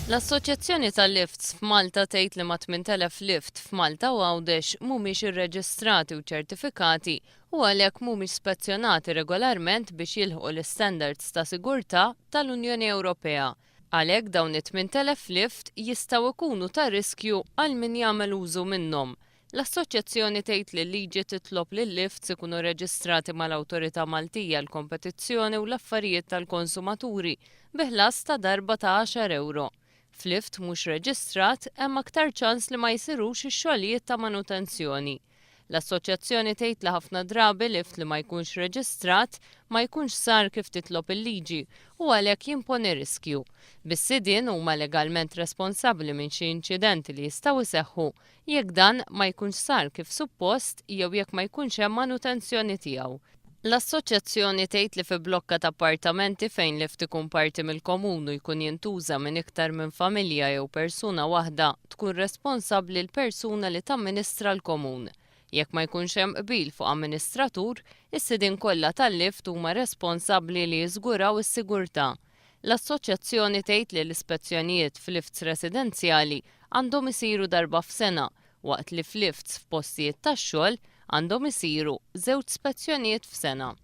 L-Assoċjazzjoni tal-Lifts f'Malta tgħid li mat-8,000 lift f'Malta u Għawdex mhumiex irreġistrati u ċertifikati u għalhekk mhumiex spezzjonati regolarment biex jilħqu l-istandards ta' sigurtà tal-Unjoni Ewropea. Għalhekk dawn it-8,000 lift jistgħu jkunu ta' riskju għal min jagħmel użu minnhom. L-Assoċjazzjoni tgħid li l-liġi titlob li l-lifts ikunu reġistrati mal-Awtorità Maltija għall-Kompetizzjoni u l-Affarijiet tal-Konsumaturi bi ħlas ta' darba ta' għaxar ewro. F'lift mhux reġistrat hemm aktar ċans li ma jsirux ix-xogħlijiet ta' manutenzjoni. L-Assoċjazzjoni tgħid li ħafna drabi lift li ma jkunx reġistrat ma jkunx sar kif titlob il-liġi u għalhekk jimponi riskju. Bis-sidien huma legalment responsabbli minn xi inċidenti li jistgħu jseħħu jekk dan ma jkunx sar kif suppost jew jekk ma jkunx hemm manutenzjoni tiegħu. L-Assoċjazzjoni tgħid li fi blokka ta' appartamenti fejn lift ikun parti mill-komun u jkun jintuża minn iktar minn familja jew persuna waħda tkun responsabbli l-persuna li tamministra l-komun. Jekk ma jkunx hemm qbil fuq amministratur, is-sidien kollha tal-lift huma responsabbli li jiżguraw is-sigurtà. L-Assoċjazzjoni tgħid li l-ispezzjonijiet f'lifts residenzjali għandhom isiru darba f'sena waqt li f'lifts f'postijiet tax-xogħol għandhom isiru żewġ spezzjonijiet f'sena.